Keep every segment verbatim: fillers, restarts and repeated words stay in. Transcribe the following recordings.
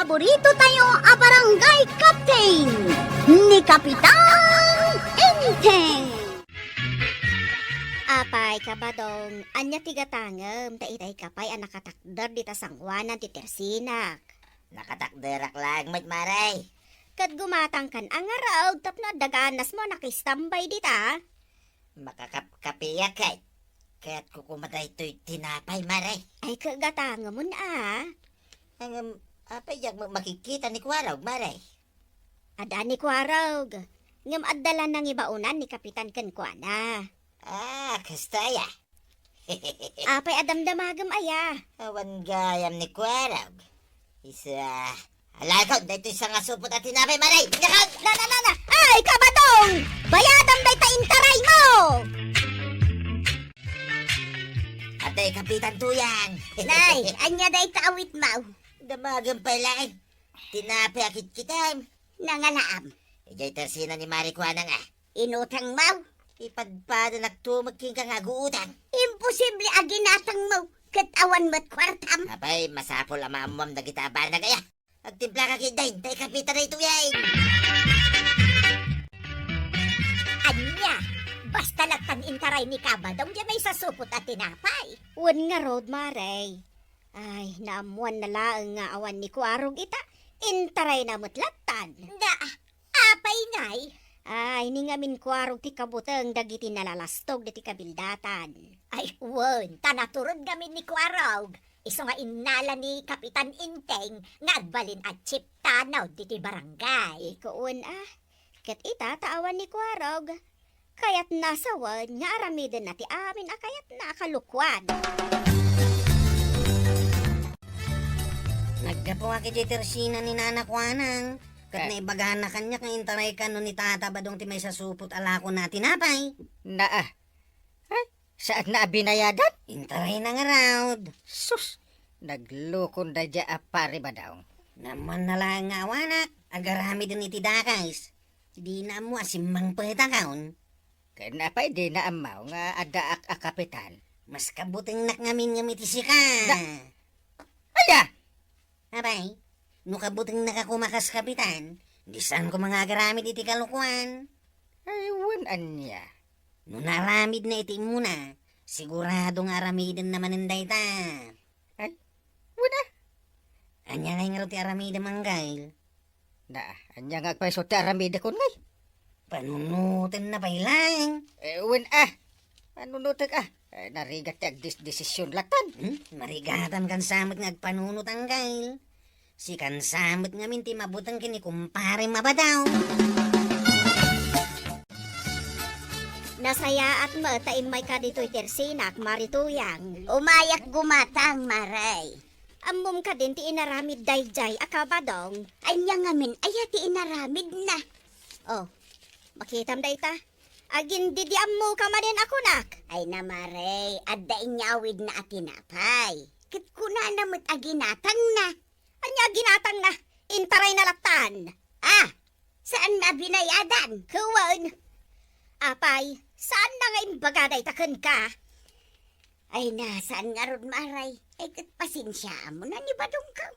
Paborito tayo a barangay captain, ni Kapitan Enteng. Apay, Kabadong, ania ti gatangem ta itay ka pay a nakatakder dita sangoanan ti tersinak? Nakatakderak laeng met, Mare. Ket gumatangkan a ngarud tapno adda ganasmo a nakistambay dita. Makakapkapiak, ket, ket kukuma daytoy tinapay, Mare. Ay, ket gatangemon a. Ngem, apay diak ma-, makikita ni Kuarog, Mare? Adda ni Kuarog. Ngem adda la nangibaonan ni Kapitan kenkuana. Ah, kasta aya. Apay a damdamagem aya? Awan gayam ni Kuarog. Isu a, alakon daytoy sangasupot a tinapay, Mare! Alakon! Na, na, na, na! Ay, Kabadong! Bayadam dayta intaray mo! Atay, Kapitan Tuyang! Nay, ania dayta awit mo? Damagem pay laeng. Tinapay a kitkitem. Nangalaam. Idiay tersina ni Mare Kuana nga. Inutang mo? Ipadpadanak tumek kenka nga aguutang. Imposible a ginatang mo, ket awan met kuartam. Apay, masapul a maammuam dagita a banag aya. Agtimplaka ketdin, tay kapita daytoyen. Ania? Basta lattan intaray ni Kabadong diay maisasupot a tinapay. Wen ngarud, Mare. Ay, naammuanna laeng nga awan ni Kuarog ita. Intarayna met lattan. Da, apay ngay? Ay, ni ngamin Kuarog ti kabuteng dagiti nalalastog diti kabildatan. Ay, wen, ta naturod ngamin ni Kuarog. Isu nga innala ni Kapitan Enteng nga agbalin a chief tanod diti barangay. Ikaw, wen, a. Ket ita, ta awan ni Kuarog. Kayatna sawen nga aramidenna ti amin a kayatna a kalukuan. Naggapuak iti tersina ni Nana Kuanang, ket Eh. naibagana kaniak nga intaray kano ni Tata Badong ti maisasupot a lakona a tinapay. Naa. Ay, saanna a binayadan? Intarayna ngarud. Sus, naglukon daydiay a Pari Badong. Naammoanna laeng nga awanak, agaramiden iti dakes. Dina ammo a simmangpetakon. Ken apay dina ammo nga addaak a kapitan? Mas kabutengnak ngamin ngem iti sika. Da-, aya? Apay, no kabutengnaka koma kas kapitan, di saan koma nga agaramid iti kalukuan. Ay, wen ania? No naaramidna iti immuna, sigurado nga aramidenna manen dayta. Ay, wen a. Ania ngay ngarud ti aramidem, Anggail? Da, ania nga agpayso ti aramidekon ngay? Panunotenna pay laeng. Eh, wen a. Panunotek a. Eh, narigat ti agdesdesisyon lattan. Hmm? Marigatan kansa met nga agpanunot, Anggail. Sikansa met ngamin ti mabuteng ken ni Kumpare Mabadaw. Nasayaat met ta immayka ditoy tersinak, Mare Tuyang. Umayak gumatang, Mare. Ammom kadin ti inaramid daydiay a Kabadong? Ania ngamin aya ti inaramidna? Oh, makitam dayta. Agindidiammoka manen a kunak. Ay na, Mare, adda inyawidna a tinapay. Ket kunana met a ginatangna. Ania a ginatangna? Intarayna lattan. Ah, saanna a binayadan? Wen. Apay, saanna nga imbaga dayta kenka? Ay na, saan ngarud, Mare. Ay, ket pasensiaam na ni Badongko.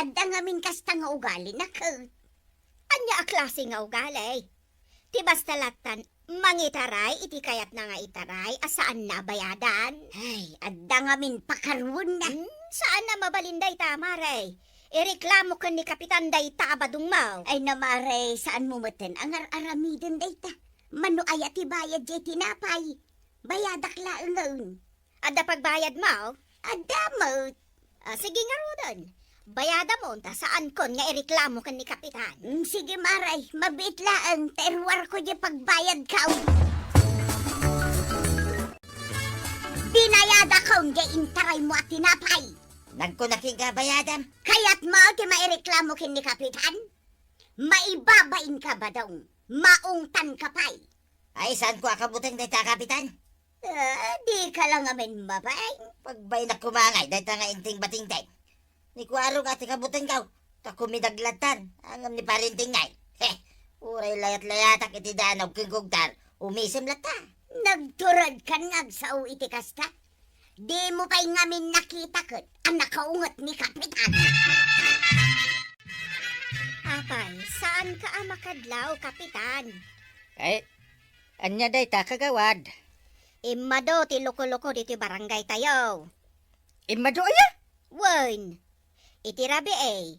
Adda ngamin kasta nga ugalina ket. Ania a klase nga ugali? Ti basta lattan, mangitaray iti kayatna nga itaray a saanna a bayadan. Ay, adda ngamin pakaruenna. Hmm, saanna mabalin dayta, Mare. Ireklamo ken ni Kapitan dayta a Badongmo. Ay na, Mare, saanmo metten a ngar-aramiden dayta. Mano aya ti bayad diay tinapay? Bayadak laengen. Adda pagbayadmo? Adda met. Ah, sige ngaruden. Bayadamon ta saankon nga ireklamo ken ni Kapitan. Mm, sige, Mare, mabiit laeng ta iruarko diay pagbayadko. Binayadakon diay intaraymo a tinapay. Nagkunak nga bayadam. Kayatmo ti maireklamo ken ni Kapitan? Maibabainka, Badong. Maungtanka pay. Ay, saanko a kabuteng dayta a kapitan? Ah, dika la ngamin mabain. Pagbainnak koma ngay dayta nga Enteng Batingteng. Ni Kuarog a ti kabutengko, ta kumidag lattan, ngem ni Pare Enteng ngay. He, uray layat-layatak iti danag ken kugtar, umisem latta. Nagturedkan nga agsao iti kasta? Dimo pay ngamin nakita ket a nakaunget ni Kapitan. Ay, saanka a makadlaw, Kapitan? Ay, ania dayta, Kagawad? Immadu ti loko-loko ditoy barangaytayo. Immadu aya? Wen, iti rabii,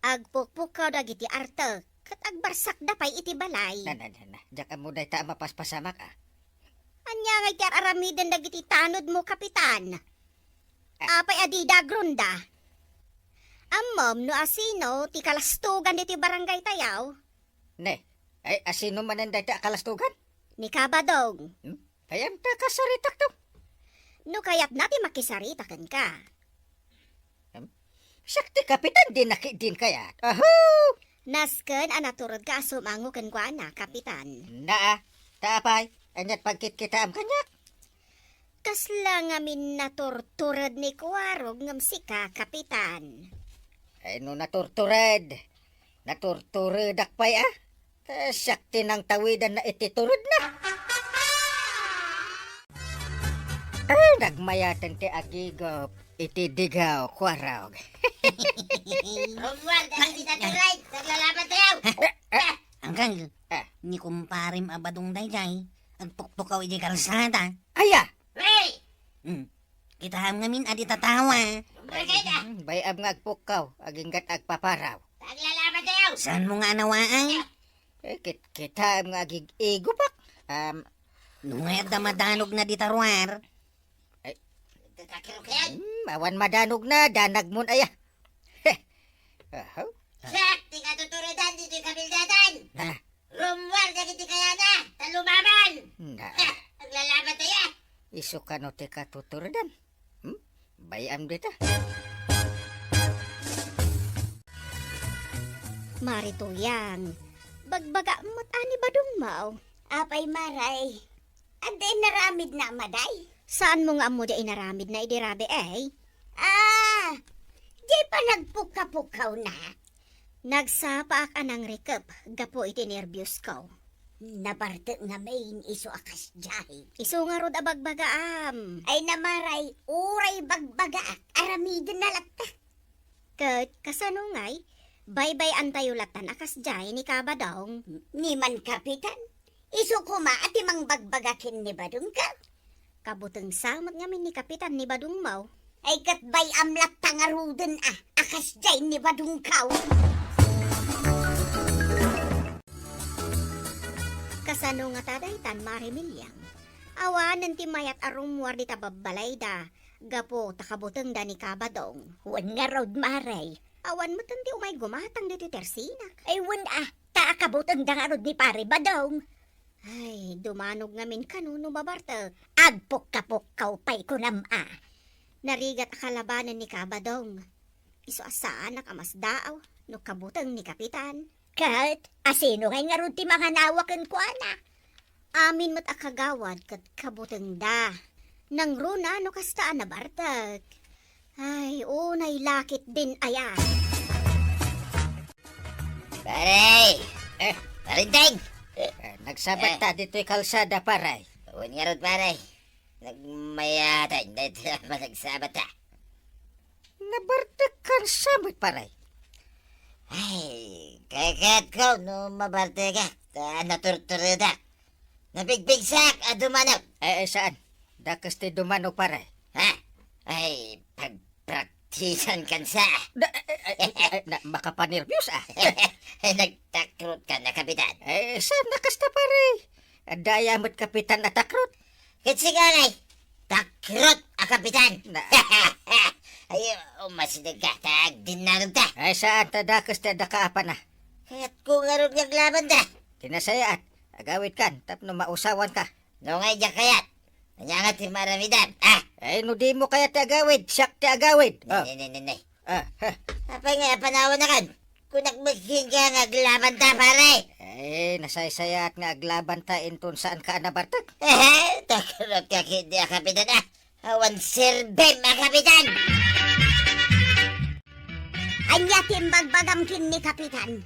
agpukpukkaw dagiti artek, ket agbarsakda pay iti balay. Na, na, na, na. Diak ammo dayta a mapaspasamak, a. Ania ngay ti ar-aramiden dagiti tanodmo, Kapitan? Ah. Apay a dida agronda? Ammom no asino ti kalastogan ditoy barangaytayo? Ne, ay, asino manen dayta a kalastogan? Ni Kabadong. Hmm? Ay, anta kasaritakto? No kayatna ti makisarita kenka. Hmm? Siak ti kapitan, di naki-, din kayat. Aho! Nasken a naturedka a sumango kenkuana, Kapitan. Naa, ta apay, aniat pagkitkitaam kaniak? Kasla ngamin naturtured ni Kuarog ngem sika, Kapitan. Ay, no naturtured, naturturedak pay, a? Eh, siak ti nangtawidanna iti turedna. Ay, nagmayaten ti agigup iti digaw, Kuarog. Rummuar dagiti natured, naglalaban tayo. Eh, eh. Angkel, eh, ni kumparem a Badong daydiay, agpukpukaw iti kalsada. Aya! Hey! Hmm. Kitaem ngamin a di tatawa. Bakit, ah? Hmm, bay-am nga agpukkaw, aginggat agpaparaw. Naglalaban tayo. Saanmo nga anawaan? Eh, kit-, kitaem nga agig-igupak. Um, no nga adda madanogna dita ruar. Ay. Tatakiro kayan. Hmm, awan madanogna, danagmon aya. Heh. Ahaw. Siak ti katuturedan ditoy kabildatan. Ah. Rummuar dagiti kayana, ta lumaban. Na. Ha, aglalaban tayo. Isu kano ti katuturedan? Hmm? Bay-am dita. Mari Tuyang, bagbaga met a ni Badong mo. Apay, Maray, adda inaramidna a maday? Saanmo nga ammo ti inaramidna idi rabii, eh? Ah, di panagpukkapukkawna. Nagsapaak a nangrikep gapu iti nerbiosko. Nabartek ngamin isu a kasdiay. Isu ngarud a bagbagaam. Ay, Maray, uray bagbagaak, aramidenna latta. Ket kasano ngay, baybay-antayo lattan a kasdiay ni Kabadong? Ni man, Kapitan, isu koma a ti mangbagbaga ken ni Badong ka. Kabutengsa met ngamin ni Kapitan ni Badong mo. Ay, ket bay-am latta ngaruden a, a kasdiay ni Badong ka. Kasano ngata daytan, Mari Miliang? Awanen ti mayat a rummuar dita babbalayda, gapu ta kabutengda ni Kabadong. Wen ngarud, Mari. Awan met ti umay gumatang ditoy tersinak. Ay, wen a, ta kabutengda ngarud ni Pari Badong. Ay, dumanog ngamin kano no mabartek. Agpukkapukkaw pay kunam a. Narigat a kalabanen ni Kabadong. Isu a saanak a masdaaw no kabuteng ni Kapitan. Ket asino ngay ngarud ti manganawa kenkuana? Amin met a kagawad ket kabutengda. Nangruna no kasta a nabartek. Ay, unay lakit din aya. Pare! Eh? Parinteng! Eh, nagsabat ta ditoy kalsada, pare. Wen ngarud, pare. Nagmayatan dayta a panagsabat ta. Nabartek kan samet, pare. Ay, kayatko no mabartekak, ta naturturedak. Napigpigsak a dumanog. Eh, eh, saan? Dakes ti dumanog, pare. Ha? Ay, pagpraktisan kan sa. Da, eh, eh, eh, eh, na, makapanerbios, a. Ay, nagtakrot ka na, Kapitan. Eh, saan na kasta, pare? Adda aya met kapitan a takrot? Ket sika ngay, takrot a kapitan. Na. Ay, umasideg ka, ta agdinnarog ta. Ay, saan ta dakes ti adda kaapana? Kayatko ngarud nga aglabanta. Ti nasayaat, agawidkan, tapno mausawanka. No ngay diak kayat, ania nga ti maaramidam, a? Ay, no dimo kayat ti agawid, siak ti agawid. Ne, ne, ne, ne, ne. Ah, ha. Apay nga, apanawanakan? Kunak met kenka nga aglabanta, pare. Eh, nasaysayaat nga aglabanta inton saanka a nabartek. Eh, takrot ka ketdi a kapitan, a. Awan serbim a kapitan. Ania ti imbagbagam ken ni Kapitan?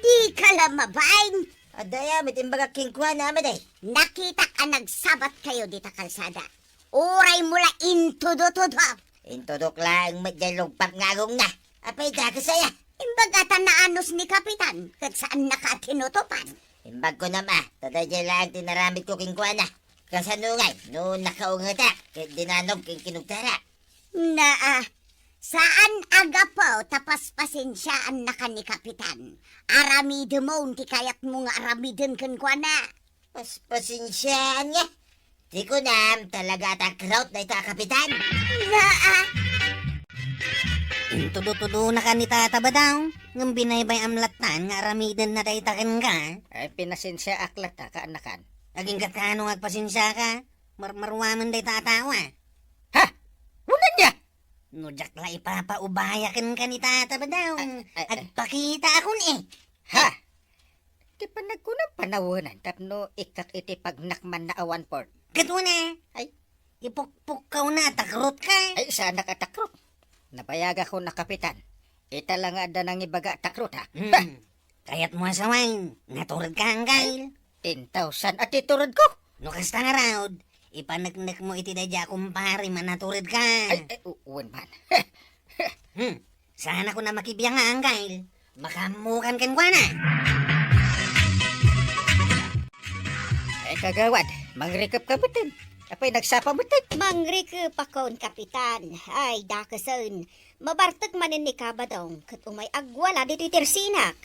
Dika la mabain. Adda aya met imbagak kenkuana, a, madi? Nakitak a nagsabat kayo dita kalsada. Uray mo la intudo-tudo. Intudok laeng met diay lugpap nga agongna. Apay dakes aya? Imbag a ta naanus ni Kapitan, ket saannaka a tinutupan. Imbag ko, Mama, ta daydiay laeng ti naramidko kenkuana. Kasano ngay no nakaungetak ket dinanog ken kinugtarak? Naa, saan a gapu ta paspasensiaannaka ni Kapitan. Aramidemon ti kayatmo nga aramiden kenkuana. Paspasensiaan nga. Ti kunam, talaga a takrot dayta a Kapitan. Naa. Intudo-tudonaka ni Tata Badong, ngem binaybay-am lattan nga aramidenna dayta kenka. Ay, pinasensiaak latta, kaanakan. Agingga't kaano nga agpasensiaka? Marmaruamen dayta a tao, a. Ha? Unan niya? No diak la ipapaubaya kenka ni Tata Badong, ay, ay, ay, agpakitaakon, e. Ha? Ti panagkunam panawenan tapno ikkak iti pagnakmanna a one-fourth. Ket una, ay, ipukpukkawna a takrotka. Ay, saanak a takrot. Nabayagakon a Kapitan. Ita la nga adda nangibaga a takrot, ha? Hmm. Bah! Kayatmo a sawen, naturedka, Angkel? Ten thousand a ti turedko. No kasta ngarud, ipaneknekmo iti daydiay a kumparem a naturedka. Ay, ay, u-, wen man. Hmm. Saanakon a makibiang nga, Angkel. Makaammokan kenkuana. Ay, kagawad, mangrikepka metten. Apay, nagsapa metten. Mangrikepakon, Kapitan. Ay, dakesen. Mabartek manen ni Kabadong, ket umay agwala ditoy tersinak.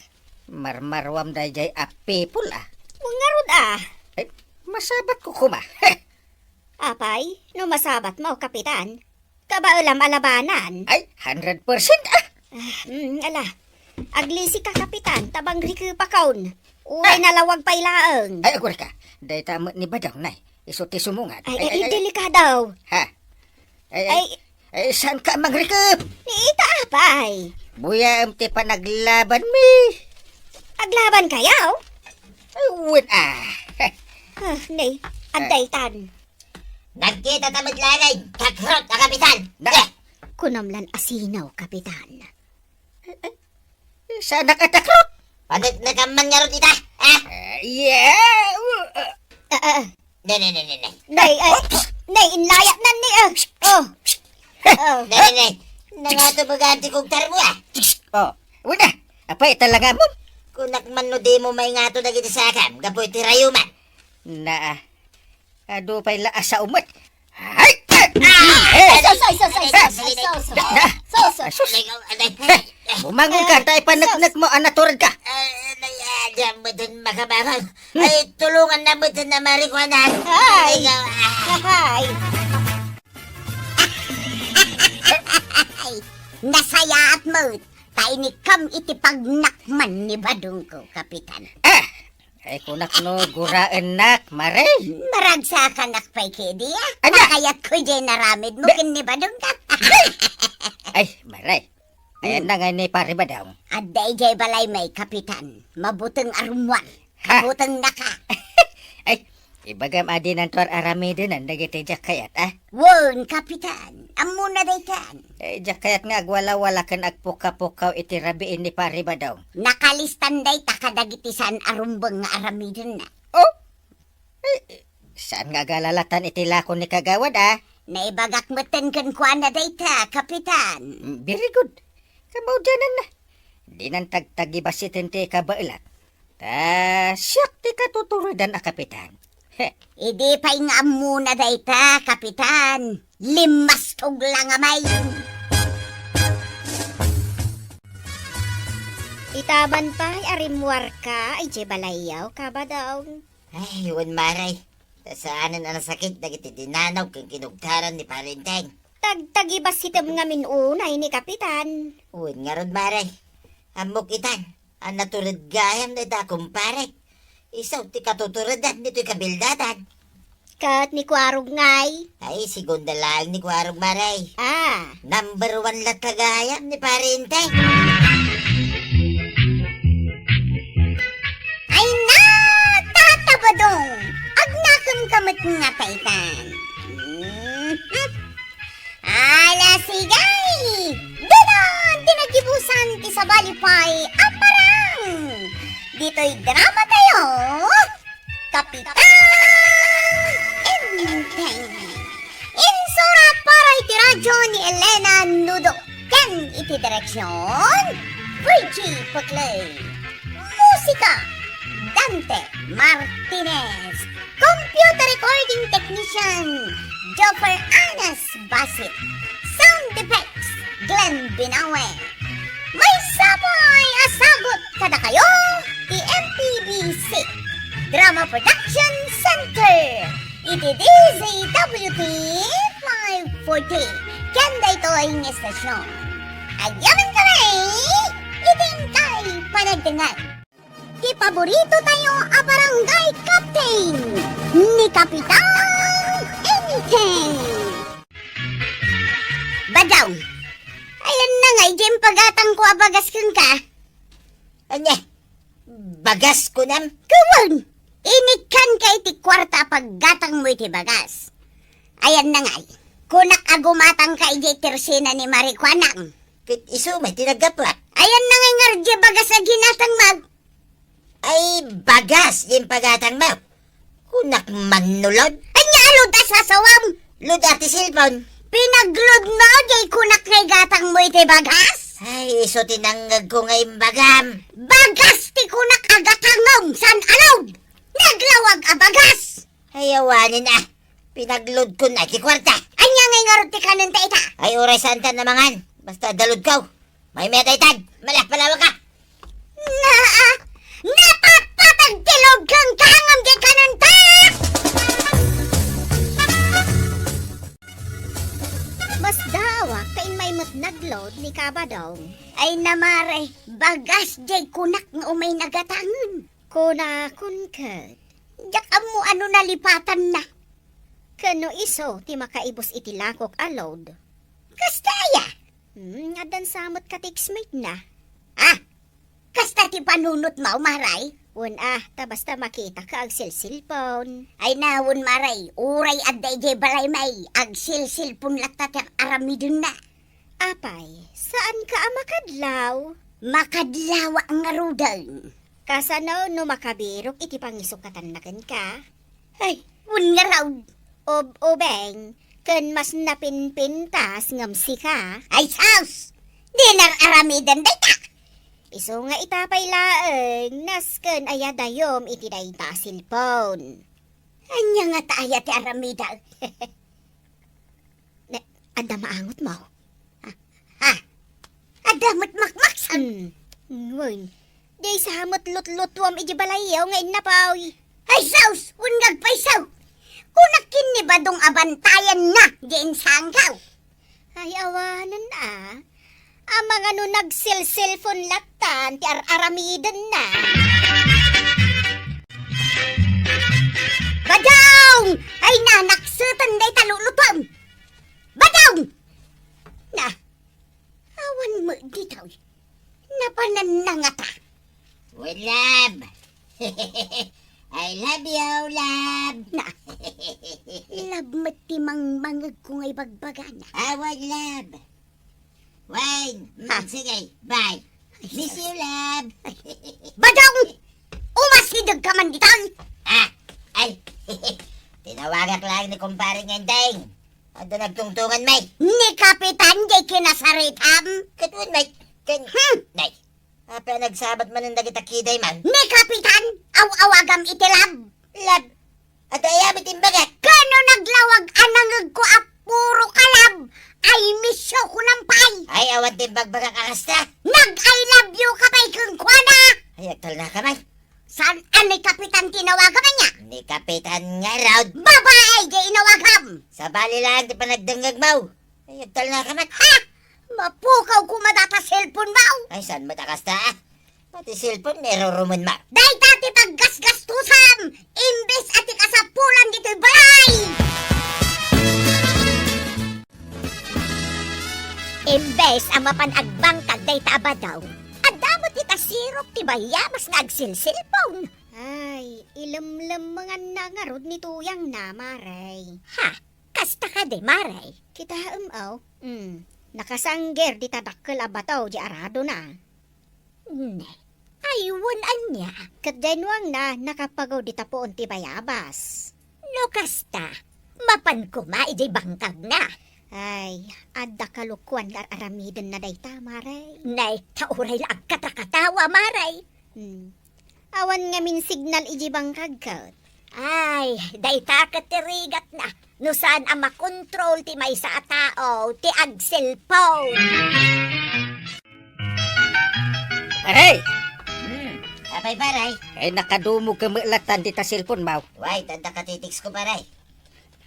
Marmaruam daydiay a people, a. Ngarud, a. Ay, masabatko koma. Apay, no masabatmo, Kapitan, kabaelam a labanan? Ay, hundred percent, a. Ah, mm, ala. Aglisika, Kapitan, ta mangrikepakon. Uray, ah, nalawag pay laeng. Ay, agurayka. Dayta met ni Badong, nay. Isu ti sumungad. Ay, ay, ay, ay, ay, delikado. Ha? Ay, ay, ay, ay, saanka a mangrikep? Ni ita apay. Buyaem ti panaglabanmi. Aglabankayo? Ay, wen, a. Ah, ne, ah, adda itan. Nagkitata met laeng, takrot a Kapitan. Na- Eh! Kunam lan asino, Kapitan. Eh, eh, saanak a takrot? Paneknekam man ngarud ita, a? Eh, yeah. Uh, uh. Ah, ah. Ne, ne, ne, ne, ne. Nay, ay, oops! Nay, inlayat nan ni, ah. Oh. Oh. Ne, ne, ne. Nangato baga ti kugtarmo, a? Oh, una. Apay, talaga mo? Kunak man no dimo maingato dagiti sakam, gapu iti rayuman. Naa. Adu pay la a sao met. Ay! Ah! Eh! Ay, sus, ay, sus, ay, sus, ay, sus, sus. Na, na. Sus, sus. Ay, sus. Bumangon ka, ta ipaneknek mo, a natured ka. Ay, ay, ay, diyan mo din makabangon. Hmm. Ay, tulungan na mo din na marijuana. Ay. Ay, ay. Ay, nasayaat mo. Ta inikam iti pagnakman ni Badongko, Kapitan. Ah! Ay, kunak no guraennak, Mare. Maragsakanak pay kadi, a? Ania? Kayatko diay naramidmo ken ni Badong ka. Ay, Mare. Ayan na nga ni Pare Badong. Adda idiay balay may Kapitan. Mabuteng a rummuar. Ha? Mabuteng naka. Ay, ibagam a dinanto ar-aramiden dagiti diak kayat, a? Wen, Kapitan, ammona daytan. Eh, diak kayat nga agwalawala ken agpukapukkaw iti rabii ni Pare Badong. Nakalistan dayta kadagiti saan a rumbeng nga aramidenna. Oh? Eh, saan nga agalalatan iti lako ni Kagawad, a? Naibagak metten kenkuana dayta, Kapitan. Mm, very good. Kamaudiananna. Dinan tagtagibasiten ti kabaelat. Ta siak ti katuturedan a Kapitan. He. Idi pay nga ammona dayta, Kapitan. Limmastog la nga may. Itaman pay a rimmuarka idiay balayyo, Kabadong. Ay, wen, Mare. Ta saanen a nasakit dagiti dinanog ken kinugtaran ni Pare Enteng. Tagtagibassitem ngamin unay ni Kapitan. Wen ngarud, Mare. Ammok itan. A natured gayam dayta a kumparek. Isu ti katuturedan ditoy kabildadan. Ket ni Kuarog ngay? Ay, segunda laeng ni Kuarog, Mare. Ah. Number one latta gayam ni Pare Enteng. Ay na, Tata Badong! Agnakemka met nga taytan. Mhm. Ala, sige! Dayta ti nagibusan ti sabali pay a parang ditoy drama tayo, Kapitan Enteng. Insurat para iti radyo ni Elena Nudo ken iti direksyon, Richie Puclay. Musika, Dante Martinez. Computer recording technician, Joffer Anas Basit. Sound effects, Glenn Binawe. Maysa pay a sagut kadakayo ti M P B C Drama Production Center iti D Z W T five forty. Ken daytoy nga estasyon, agyamankami iti inkay panagdengngeg. Ti paborito tayo a barangay captain, ni Kapitan Anything. Badaw, ayan na nga, idiay impagatangko a bagas kenka. Ania? Bagas, kunam? Kawan, inikkanka iti kuarta a paggatangmo iti bagas. Ayan na ngay, kunak a gumatangka idiay tersina ni Maricuanang. Ket isu met ti naggapuak. Ayan na ngay ngarud diay bagas a ginatangmo. Ay, bagas diay impagatangmo. Kunak man no load? Ania a load a sasawam? Load a ti cellphone. Pinagloadmo diay kunak nga igatangmo iti bagas? Ay, isu ti nangngegko nga imbagam. Bagas ti kunak a gatangom, saan a load. Naglawag a bagas. Ay, awanen a. Pinagloadkon a ti kuarta. Ania ngay ngarud ti kanenta ita? Ay, uray saantan a mangan. Basta adda loadko. Maymayat a itad. Malapalawa ka. Naa, napatpatag ti load kenka ngem di kanenta! Masdaawak ta immay met nagload ni Kabadong. Ay na, mare, bagas diay kunak nga umay nagatangen. Kunakon ket. Diak ammo a no nalipatanna. Ken no isu ti makaibus iti lakok a load. Kasta aya? Hmm, addan sa met ka-textmate na. Ah, kasta ti panunotmo, mare? Wen a, ta basta makitaka agsilsilpon. Ay na, wen, mare, uray adda idiay balaymi, agsilsilpon latta ti ar-aramidenna. Apay, saanka a makadlaw? Makadlawak ngaruden. Kasano no makabirok iti pangisukatanna kenka? Ay, wen ngarud. Ub-ubing, ken mas napinpintas ngem sika. Ay sus! Di ar-aramiden dayta! Isu nga ita pay laeng, nasken aya dayom iti dayta a cellphone. Ania ngata aya ti aramidek? Ne, adda maangotmo? Ha? Ha? Adda met makmaksam? Hmm. Wen. Diay sa met lutlutuam iti balayyo nga innapoy. Ay sus! Wen nga agpayso! Kunak ken ni Badong a bantayanna diay insangkaw. Ay, awanen a. Amangan no nagsilsilpon lattan ti ar-aramidenna. Badong! Ay, nanakseten dayta lulutuam! Badong! Na, awan met ditoy. Napananna ngata. Wen, love. I love you, love. Na, love met ti mangmangegko nga ibagbagana. Awan, love. Wen, mm, sige, bye. Miss you, love. Badong! Umasidegka man ditoy! Ah, ay, tinawagak laeng ni kumpare nga Enteng. Adda nagtungtungan, may. Ni Kapitan, diay kinasaritam? Ket wen, may. Ken, hmm, nay. Apay a nagsabat manen dagita kiday man? Ni Kapitan, aw-awagam iti lab. Lab? Adda aya met imbagak? Ken no naglawag a nangegko a puro ka lab, I miss you kunam pay. Ay, awan ti imbagbagak a kasta. Nag-I love you ka pay kenkuana. Ay, agtalnaka man. Saan a ni Kapitan ti inawagam ania? Ni Kapitan ngarud. Babae diay inawagam. Sabali laeng ti panagdengngegmo. Ay, agtalnaka met. Ha? Mapukaw koma data cellphone mo. Ay, saan met a kasta, ah? Pati cellphone, irurumenmo. Dayta ti paggasgastusam, imbes a ti kasapulan ditoy balay. Imbes a mapan agbangkag dayta a Badong, adda met ti kasirok ti bayabas nga agsilsilpon. Ay, ilemlemmenganna ngarud ni tuyangna, Mare. Ha? Kasta kadi, Mare? Kitaem, aw. Hmm, nakasangger dita dakkel a bato di aradona. Ne, ay, wen ania? Ket diay nuangna, nakapago dita puon ti bayabas. No kasta, mapan koma idiay bangkagna. Ay, adda kalukuan nga ar-aramidenna dayta, Mare. Nay, ta uray la agkatakatawa, Mare. Hmm. Awan ngamin signal iti bangkag ket. Ay, dayta ket ti rigatna. No saan a makontrol ti maysa a tao, ti agselpon. Pare! Hmm, apay, pare? Ay, nakadumog ka met latan dita cellphone mo. Way, tanda ka titiks ko, pare.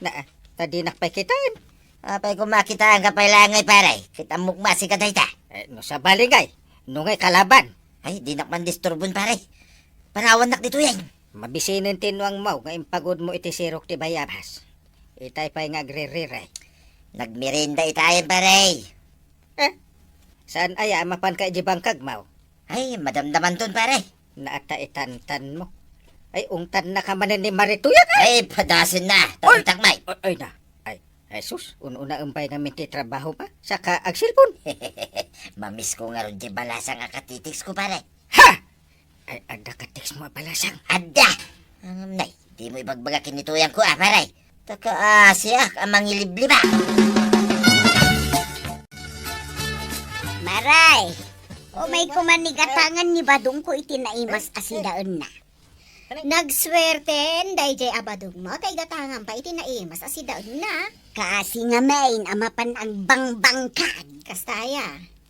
Na, ta dinak pay kitaen. Apay ko makitaen ka pay langay, pare. Kita mo kumasi ka dayta. Eh, no sabali ngay, no ngay kalaban. Ay, dinak man disturbon, pare. Panawannak ditoyen. Mabisinen ti nuang mo nga impagod mo iti sirok ti bayabas. Itay pay nga agririre. Nagmerienda itayen, pare. Eh, saan aya a mapan ka iti bangkag mo? Ay, madamdamanton, pare. Naata itantan mo. Ay, ungtan na ka manen ni Marituyak, ay! Ay, padasen na. Oy! Tauntak, may. Oy, oy na. Ay, Jesus, un-una empay ngamin ti trabaho ma. Saka agselpon. Mamiss ko ngarud ti balasang a katitiks ko, pare. Ha! Ay, adda ka text mo a balasang? Adda! Ang nay, di mo ibagbaga kinituyan ko, ah, pare. Taka, ah, siak a mangilibliba. Maray, umay kuman ni gatangan ni badong ko iti naimas a sidaenna. Nagsuerten dayjay a badong mo, kay gatangan pa iti naimas a sidaenna. Kaasi ngamin a mapan agbangbangkag. Kasta aya?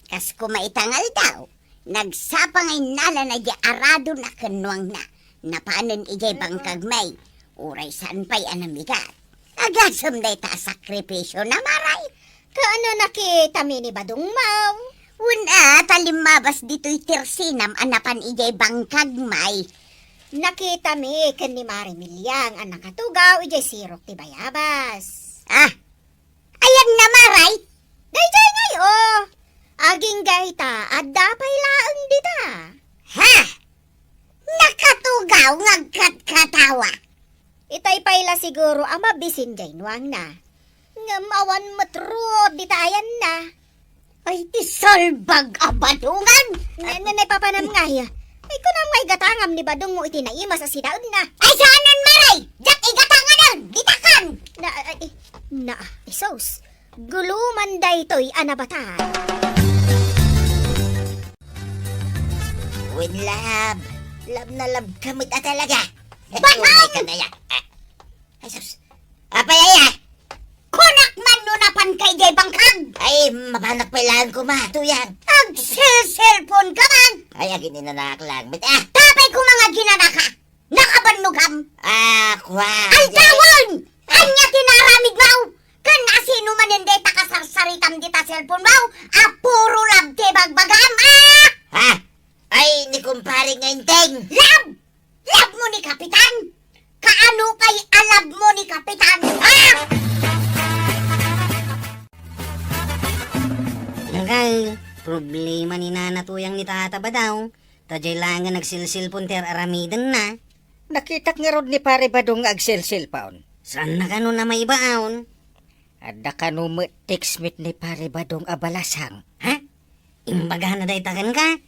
Kas kumaitang aldaw, nagsapa nga innalana di aradona ken nuangna. Napanen idiay bangkag may, uray saan pay a namigat. Agasem dayta a sakripisiona, Maray. Kaano nakitami ni Badong Maw? Wen a, ta limmabas ditoy tersinam a napan idiay bangkag may. Nakitami ken ni Mari Miliang a nakatugaw idiay sirok ti bayabas. Ah, ayan na, Maray? Daydiay ngay, o. Agingga ita, adda pay laeng dita. Ha? Nakatugaw nga agkatkatawa. Itay pay la siguro a mabisin jay nuangna. Ngem awan met ruot dita ayanna. Ay, ti salbag a badongan! Ne, ne, ne, papanam ngay. Ay, kunam nga igatangam ni badong mo iti naimas a sidaenna. Ay, saanen, Maray! Diak igatanganen! Ditakan! Na, ay, na, isos. Guluman daytoy a nabatan. Wen, love. Love na love ka met a talaga. Batang! Tunay ka na ya. Ah. Ay, sus. Apay aya? Kunak man no napan ka idiay bangkag! Ay, mapanak pay laeng koma, tuyang. Agselselpon ka man! Ay, agininanak lang met, ah. Tapay koma nga aginanaka! Nakabannogam! Ah, kwa. Aldawon! Ania ti naaramid mo? Ken asino manen dayta kasarsaritam dita cellphone mo? A puro love ti bagbagam, ah! Ha? Ay, ni kumpare nga Enteng. Love! Love mo ni Kapitan? Kaano pay a love mo ni Kapitan, ha? Angkal, problema ni Nana Tuyang ni Tata Badaw. Ta jay laeng nga nagselselpon ti ar-aramidenna. Nakitak ngarud ni Pare Badong nga agselselpon. Saan na kano na maibaon? Adda kano met text met ni Pare Badong a balasang. Ha? Imbagana dayta kenka?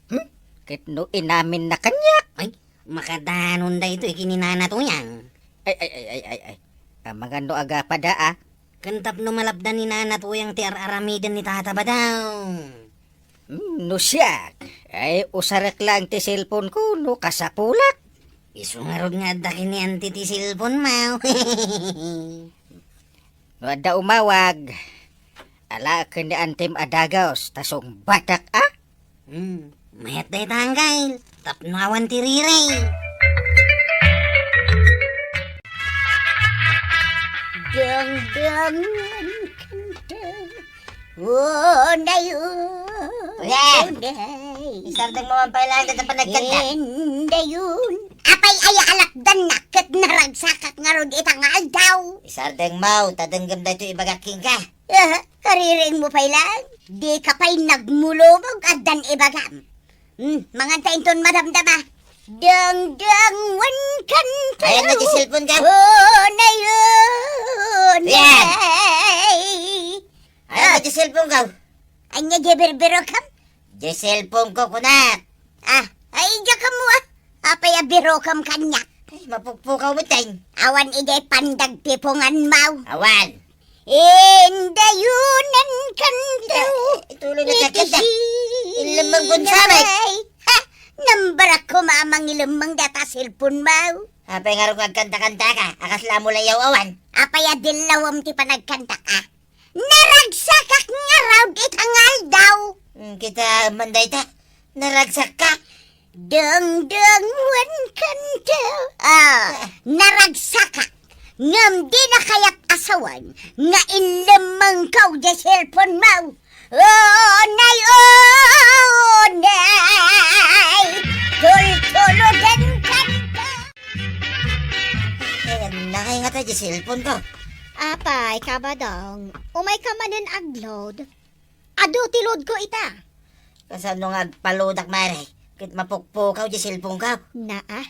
Hmm? Ket no inamin na kaniak? Ay, makadanon daytoy ken ni Nana Tuyang. Ay, ay, ay, ay, ay, ay. Amangan no agapada, ah. Ken tapno malapdan ni Nana Tuyang ti ar-aramiden ni Tata Badaw. Hmm, no siak, ay usarek laeng ti cellphone ko no kasapulak. Isu ngarud nga adda ken ni Auntie ti cellphone mo. No adda umawag, ala ken ni Antem a dagaos, ta sungbatak, a? Hmm, mayat dayta, anggal. Tapno awan ti riri. Dangdangan kanta. Unay, Kuya! Unay. Isardeng mo man pay laeng dayta panagkanta. Indayon. Apay aya alakdannak ket naragsakak ngarud ita nga aldaw. Isardeng mo, ta denggem daytoy ibagak kenka. Ah, kariring mo pay laeng. Dika pay nagmulumog, addan ibagam. Hmm, manganta inton madamdama. Dangdang wen kanta. Ayan na, di cellphone ka. Unay, unay. Ayan. Ayan na, di cellphone ka. Anya, di birbiro kam? Di cellphone ko, kunak. Ah, ay, diak mo, ah. Apay a biro kam kaniak? Ay, mapukpukaw met, ay. Awan idiay pandagtipungan mo. Awan. Indayunan kanto. Ita, ituloy na iti kanta. Ilemmeng kun sabay. Ha? Nambarak koma a mangilemmeng data cellphone mo. Apay ngarud nga agkanta-kanta ka? Akas la mo layaw awan. Apay a dillawem ti panagkanta ka? Naragsakak ngarud ita nga aldaw. Hmm, kita man dayta. Naragsakka? Dengdeng wen kanta. Ah, naragsakak. Ngem dina kayat a sawen nga inlemmengko diay cellphone mo. Unay, unay, tultuloden kanta. Eh, nakaingat diay cellphone ko. Apay, Kabadong, umay ka manen agload. Adu ti load ko ita. Kasano nga agpaloadak, Mare? Ket mapukpukaw diay cellphone ko. Naa,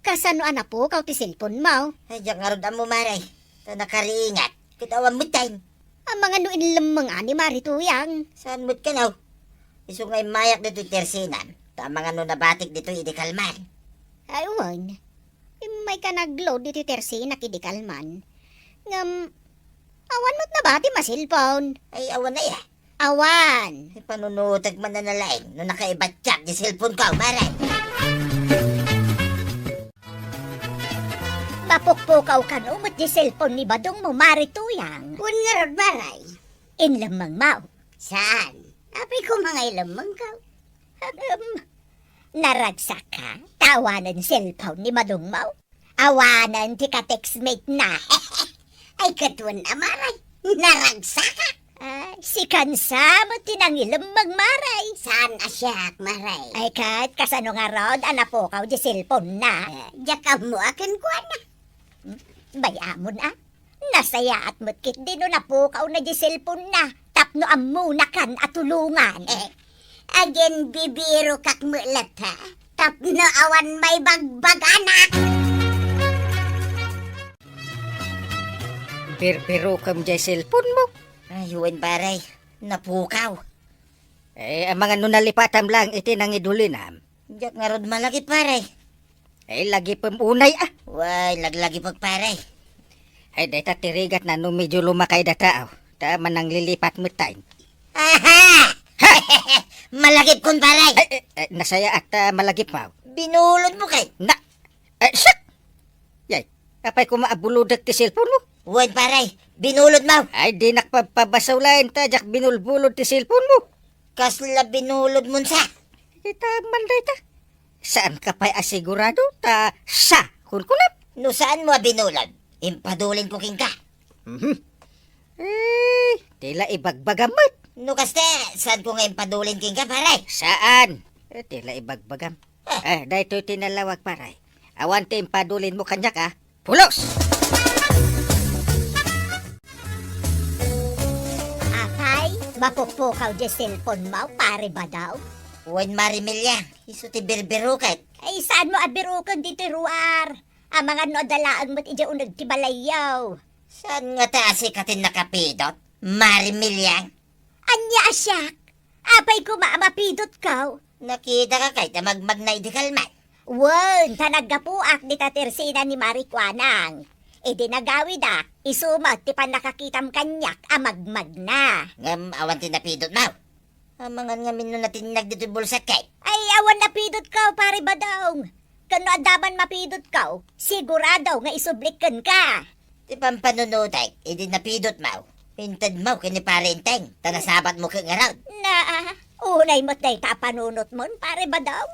kasano a napukaw ti cellphone mo? Ay, diak ngarud ammo, Mare. Ta nakariingat. Ket awan met time. Amangan no inlemmeng a ni Mari Tuyang. Saan met kano? Isu nga immayak ditoy tersinam. Ta amangan no nabatik ditoy idi kalman. Ay, wen. Immay ka nagload ditoy tersinak idi kalman. Ngem, awan met nabati a cellphone. Ay, awan aya. Awan. Ay, panunutek man na laeng no nakaibatyak di cellphone ko, Mare. Mapukpukaw kano met di cellphone ni Badong mo, Mari Tuyang. Wen ngarud, Mare. Inlemmeng mo. Saan? Apay ko mangailemmeng ka. Ahem. Naragsak ka? Ta awanen cellphone ni Badong mo? Awanen ti ka-textmate na. Ay, ket wen a, Mare. Naragsakak. Ah, sikan sa met ti nangilemmeng, Mare. Saan a siak, Mare? Ay, ket kasano ngarud a napukaw di cellphone na? Eh, diak ammo a kenkuana. Hmm? Bay-amon, a? Nasayaat met ketdi no napukaw na di cellphone na tapno ammonakan a tulongan. Eh, aginbibirokak met latta tapno awan maibagbaganak. Birbirokem diay cellphone mo? Ay, wen, pare. Napukaw. Eh, amangan no nalipatam laeng iti nangidulinam. Diak ngarud malagip, pare. Eh, lagipem unay, a. Way, laglagipek, pare. Ay, dayta ti rigatna no medio lumakay da tao. Ta mananglilipat met time. Aha! Malagipkon, pare. Ay, eh, eh, nasayaat ta malagipmo. Binulodmo kay. Na, eh, siak! Yay, apay koma a bulodek ti cellphone mo? Wen, pare, binulodmo. Ay, dinak pabpabasolen ta diak binulbulod ti cellphone mo. Kasla binulodmon sa? Ita man dayta. Saan ka pay a sigurado ta sa kunkunam? No saanmo a binulod, impadulinko kenka. Mhm. Eh, ti la ibagbagam met. No kasta, saanko nga impadulin kenka, pare? Saan? Eh, ti la ibagbagam. Eh, daytoy ti nalawag, pare. Awan ti impadulinmo kaniak, a. Pulos! Apay, mapukpukaw di cellphone mo, pare Badaw? Wen, Mare Meliang, isu ti birbiroket. Ay, saanmo a biroken ditoy ruar? Amangan no adda laeng met idiay uneg ti balayyo. Saan ngata a sika ti nakapidot, Mare Meliang? Ania a siak? Apay koma a mapidotko? Nakitaka kay ta magmagna idi kalman? Wen, ta naggapuak dita tersina ni Mari Kuanang. Idi nagawidak, isu met ti pannakakitam kaniak a magmagna. Ngem awan ti napidotmo? Amangan ngamin no natinnag ditoy bulsak kay. Ay, awan napidotko, Pare Badong. Ken no adda man mapidotko, sigurado nga isublik kenka. Ti pampanunotek, idi napidotmo, intedmo ken ni Pare Enteng, ta nasabatmo ket ngarud. Naa, unay met dayta a panunotmon, Pare Badong.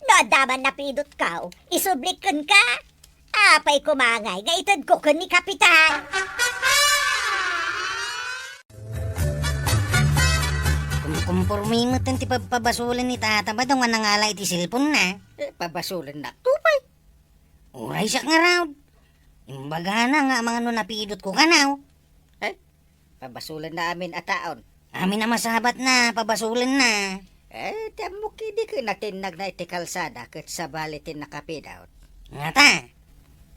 No adda man napidotko, isublik kenka. Apay koma ngay nga itedko ken ni Kapitan. Kumkumpormi met ti pabpabasolen ni Tata Badong a nangala iti cellphone na. Eh, pabasolennak to pay. Uray siak ngarud. Imbagana nga amangan no napidotko kano. Eh, pabasolenna amin a taon. Amin a masabatna, pabasolenna. Eh, ti ammok idi ket natinnagna iti kalsada ket sabali ti nakapidot. Ngata?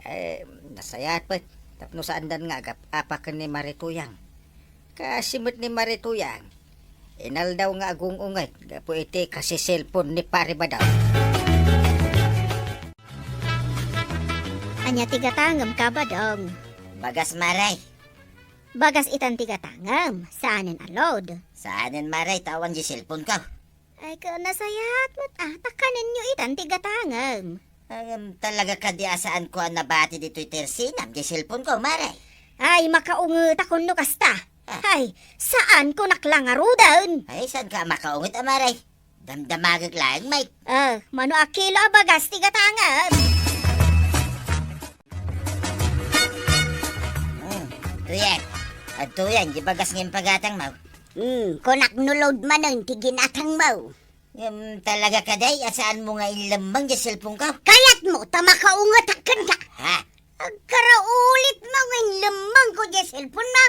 Eh, nasayaat pay. Tapno saandan nga agap-apa ken ni Mari Tuyang. Kaasi met ni Mari Tuyang. Inaldaw nga agung-unget gapu iti kasiselpon ni Pare Badong. Ania ti gatangem, Kabadong? Bagas, Mare. Bagas itan ti gatangem, saanen a load. Saanen, Mare, ta awan diay cellphone ko. Ay, ket nasayaat met, a, ta kanenyo itan ti gatangem. Ngem talaga kadi a saanko a nabati ditoy tersinam diay cellphone ko, Mare. Ay, makaungetakon no kasta. Ah. Ay, saanko naklangaruden. Ay, saanka a makaunget a, Mare? Damdamagek laeng, Mike. Ah, mano a kilo a bagas ti gatangem? Hmm, tuyen. Adtoyen, diay bagas nga impagatangmo. Hmm, kunak no load manen ti ginatangmo. Ngem talaga kadi a saanmo nga inlemmeng diay cellphone ko? Kayatmo ta makaungetak kenka. Ha? Agkaraulit mo nga inlemmengko diay cellphone mo.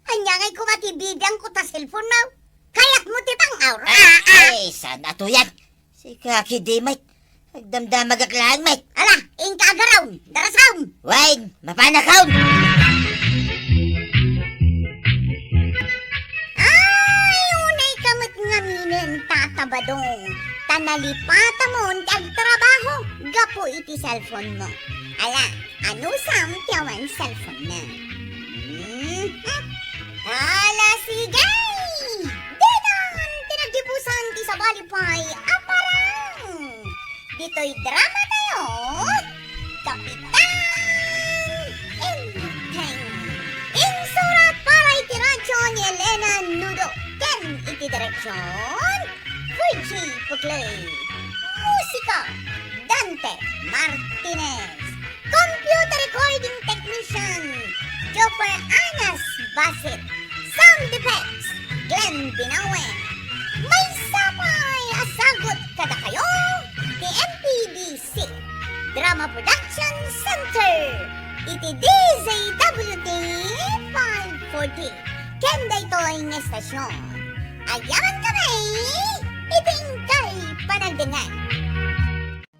Ania ngay koma ti bibiangko ta cellphone mo? Kayatmo ti pang-aura? Ah, ah. Ay, saan a tuyen? Sika kadi, Mike. Agdamdamagek laeng, Mike. Ala, inka agaraw, darasam. Wen, mapanakon. Ay, unay ka met ngaminen, Tata Badong. Ta nalipatamon ti agtrabaho gapu iti cellphone mo. Ala, anusam ti awan cellphone na? Hmm? Ala, sige! Ditan ti nagdibusan ti sabali pay a parang! Ditoy drama tayo, Kapitan Enteng. Insurat para iti radyo ni Elena Nudo ken iti direksyon, Virgie Puclay. Musika, Dante Martinez. Computer recording technician, Jopper Anas Basit. Sound effects, Glenn Binawe. Maysa pay a sagut kadakayo ti M P B C Drama Production Center iti D Z W T five forty. Ken daytoy nga estasyon, agyamankami iti inkay panagdengngeg.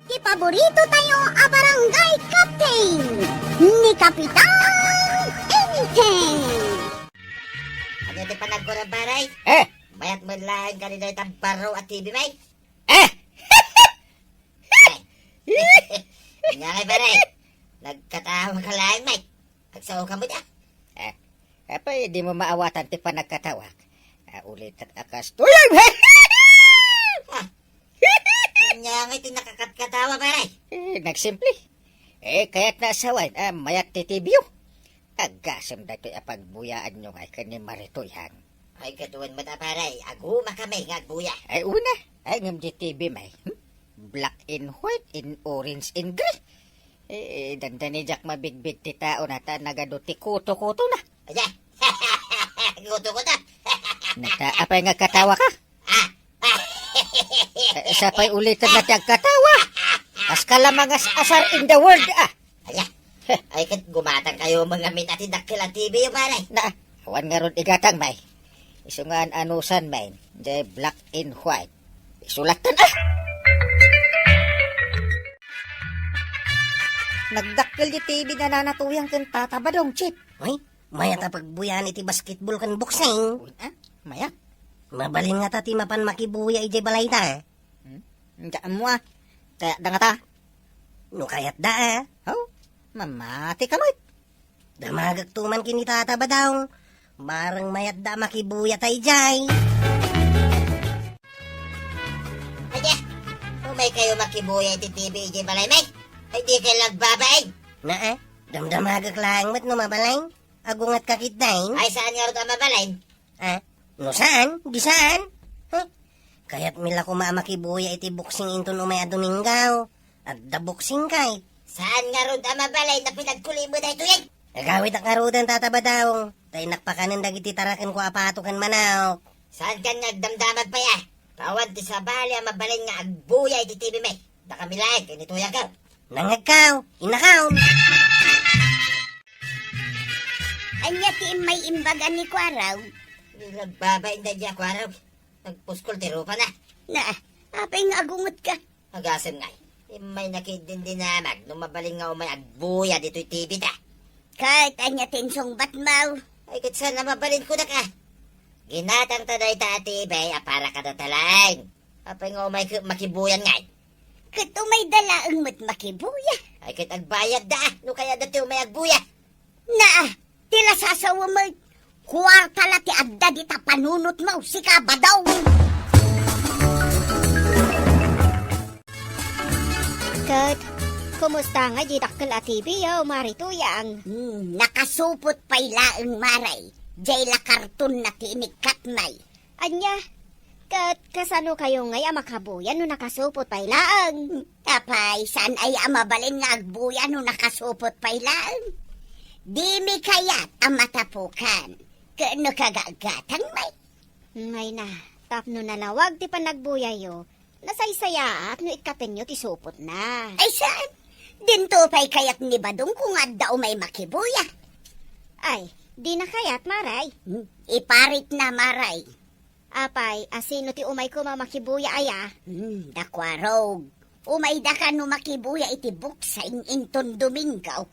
Ti paborito tayo a barangay captain, ni Kapitan Enteng. Ania ti panagkuram, pare? Eh! Mayat met laeng kadi dayta barro a T V, Mike. Eh! Ay. Ania ngay, pare? Nagkatawa ka laeng, Mike. Agsaoka met, a. Eh, apay, dimo maawatan ti panagkatawak? Ah, ulitek a kastoy. Ah, ania ngay ti nakakatkatawa, pare? Eh, nagsimple. Eh, kayatna a sawen, ah, mayat ti T V-yo. Agasem daytoy a pagbuyaanyo ngay ken ni Maritoy, han. Ay, ket wen met a, pare, agumakami nga agbuya. Ay, una. Ay, ngem di T V, may, hmm? Black and white and orange and gray. Eh, dandani diak mabigbig ti tao na ta nagadu ti kuto-kuto na. Ania? Kuto-kuto? Nata, apay nga katawa ka? Ah. Eh, sapay ulitek na ti agkatawa. Kaska la mangas-asar in the world, ah. Ania? Ay, ket gumatangkayo met ngamin a ti dakkel a T V-yo, pare. Na, awan ngarud igatang, may. Isu nga an-anusan, may. Jay black and white. Isu latta, ah! Nagdakkel di T V ni Nana Tuyang ken Tata Badong, Chief. Ay, mayat a pagbuyaen iti basketball ken boxing. Uy, ah, mayat. Mabalin ngata ti mapan makibuya idiay balayda, eh. Hmm? Diak ammo, ah. Kayatda ngata? No kayatda, ah. Haw? Mamati ka met. Damagekto man ken ni Tata Badong. Bareng mayatda a makibuyata idiay. Ania? Umaykayo makibuya iti T V idiay balay, may? Ay, dikay la agbabain. Na, eh? Damdamagek laeng met no mabalin. Agungetka ketdin? Ay, saan ngarud a mabalin? Ah, no saan, di saan. Huh? Kayatmi la koma a makibuya iti boxing inton umay a Domingo. Adda boxing kay. Saan ngarud a mabalin a pinagkulim daytoy? Agawidak ngaruden, Tata Badong. Ta innak pakanen dagiti tarakenko a pato ken manok. Saankan nga agdamdamag pay, ah? Ta awan ti sabali a mabalin nga agbuya iti T V, may. Dakami laeng ken ni Tuyangko. Nangngegko, innako. Ania ti immay imbaga ni Kuaraw? Nagbabain daydiay a Kuaraw. Nagpuskol ti rupana. Na, apay nga agungetka? Agasem ngay. Immayna ketdin dinamag no mabalin nga umay agbuya ditoy T V ta. Ket ania ti insungbatmo? Ay, ket saan a mabalin kunak, ah? Ginatangta dayta a T V a para kadata laeng. Apay nga umay ke-, makibuyan ngay? Ket umayda laeng met makibuya. Ay, ket agbayadda, ah, no kayatda ti umay agbuya. Naa, ti lasasawem met. Kuarta la ti adda dita panunotmo, sika, Badong! Ket, kumusta ngay diay dakkel a T V yo, Mari Tuyang? Hmm, nakasupot pay laeng, Mari. Diay la karton na ti inikkatmi. Ania? Ket kasano kayo ngay a makabuya no nakasupot pay laeng? Apay, saan aya a mabalin nga agbuya no nakasupot pay laeng? Dimi kayat a matapukan ket no kagagatangmi? Ngay na, tapno nalawag ti panagbuyayo, nasaysayaat no ikkatenyo ti supotna. Ay, saan? Dinto pay kayat ni Badong ko nga adda umay makibuya. Ay, dina kayat, Mari. Hmm, iparitna, Mari. Apay, a sino ti umay koma makibuya aya? Hmm, da Kuarog. Umay daka no makibuya iti bukseng inton Domingo.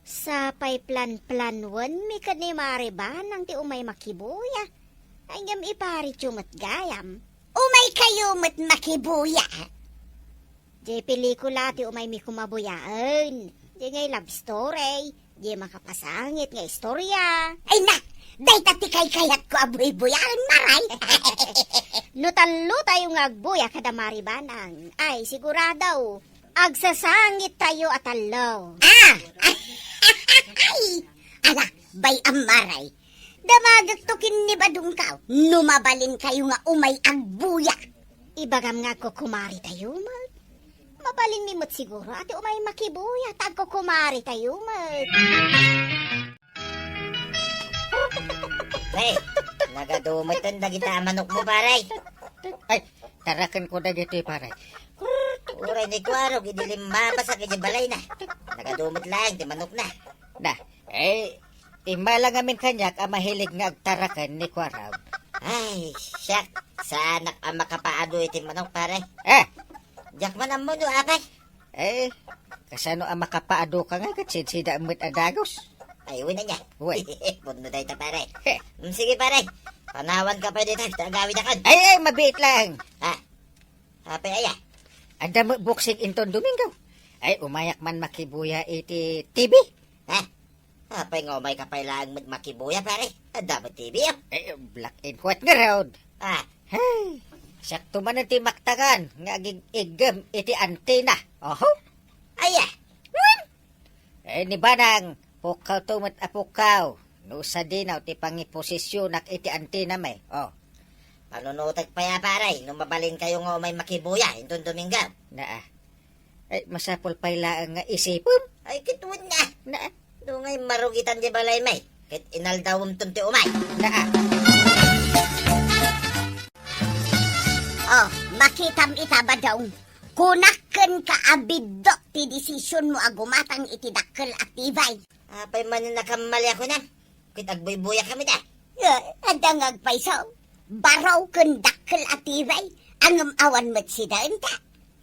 Sapay planplanwenmi ken ni Mari Banang ti umay makibuya. Ay, ngem iparityo met gayam. Umay kayo met makibuya. Diay pelikula ti umaymi koma buyaen. Diay ngay love story. Diay makapasangit nga istorya. Ay na! Dayta ti kaykayatko a buybuyaen, Mari. No tallotayo nga agbuya kada Mari Banang, ay, sigurado, agsasangittayo a tallo. Ah! Ay! Ala, bay-am, Mari. Damagekto ken ni Badongko no mabalinkayo nga umay agbuya. Ibagam nga agkukumaritayo met. Mabalinmi met siguro a ti umay makibuya ta agkukumaritayo met. Pre, nagadu met dagita a manokmo, pare. Ay, tarakenko dagitoy, pare. Uray ni Kuarog, idi limmabas idiay balayna. Nagadu met laeng ti manokna. Na, eh, immala ngamin kaniak a mahilig nga agtaraken ni Kuarog. Ay, siak, saanak a makapaadu iti manok, pare. Eh! Diak man ammo no apay. Eh, kasano a makapaaduka nga ket sidsida met a dagus? Ay, wen ania. Wen. Pudno dayta, pare. He. Mm, sige, pare. Panawanka pay dita, ta agawidakon. Ay, ay, mabiit laeng. Ha? Apay aya? Adda met buksing inton Domingo. Ay, umayak man makibuya iti T V. Ha? Apay nga umayka pay laeng met makibuya, pare? Adda met T V, oh. Eh, black and white ngarud. Ah. Hey, siakto manen ti maktangan nga agig-iggem iti antena. Oho. Aya? Wen? Eh, ni Banang, pukkawto met a pukkaw. No sadinaw ti pangiposisionak iti antenami. Oh. Panunotek pay a, pare, no mabalinkayo nga umay makibuya inton Domingo. Naa. Ay, masapul pay laeng nga isipem. Ay, ket wen na. Naa. Dungay marugitan diay balaymi. Ket inaldawemton ti umay. Naa. Oh, makitam ita, Badong. Kunak kenka a biddut ti desisionmo a gumatang iti dakkel a T V. Apay manen a kammaliak kunam? Ket agbuybuyak kami da. Eh, adda nga agpayso. Baro ken dakkel a T V. Ngem awan met sida enta.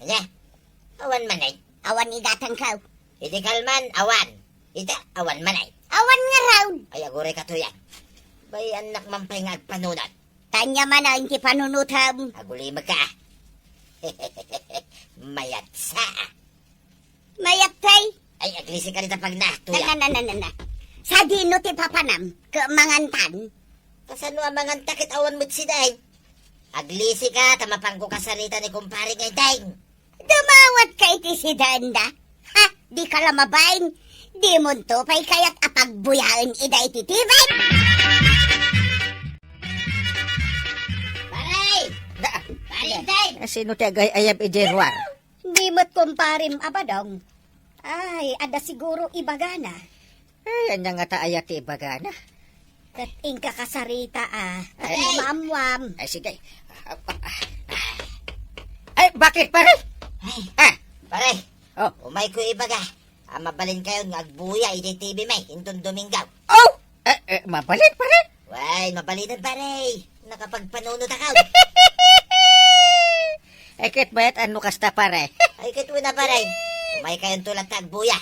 Ania? Awan manen? Awan igatangko. Idi kalman, awan. Ita, awan manen. Awan ngarud. Ay, aguray katuyan. Bay, annak man pay nga agpanunot. Ania manen ti panunotem? Agulimekka. Mayatsa. Mayat pay? Ay, aglisika dita pagna, tuya. Na, na, na, na, na. Sadino ti papanam? Ket mangantan? Kasano a manganta ket awan met sida, eh? Aglisika, ta mapanko kasarita ni kumpare ngay, Deng. Dumawatka iti sidanda? Ha? Dika la mabain? Dimonto pay kayat a pagbuyaen ida iti T V? Pare! Da- Pare, Deng! Sino ti agay-ayab idiay ruar? Di met kumparem a Badong. Ay, adda siguro ibagana. Ay, ania ngata aya ti ibagana? Ket inka kasarita, a. Ay. Maammuam. Ay, sige. Ay, bakit, pare? Ay, ah, pare. Oh. Umayko ibaga a mabalinkayon nga agbuya idiay T V mi inton Domingo. Oh! Eh, eh, mabalin, pare? Way, mabalinen, pare. Nakapagpanunotakaw. Eh, ket mayat no kasta, pare. Ay, ket wen a, pare. Umaykayonto latta agbuya.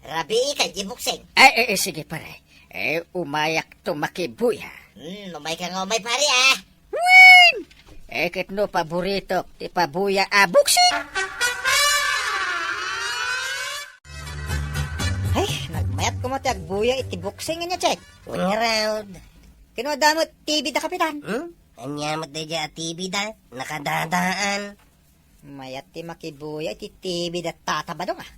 Rabii kadi buksing. Eh, eh, eh, sige, pare. Eh, umayakto makibuya. Hmm, umayka nga umay, pare, a. Wen! Eh, ket no paboritok ti pabuya a buksing. Ay, nagmayat koma ti agbuya iti buksing ania, Chet. Wen ngarud. Ken no adda met T V da, Kapitan? Hmm? Ania met daydiay a T V da? Nakadadaan. Mayat ti makibuya iti T V da Tata Badong, a.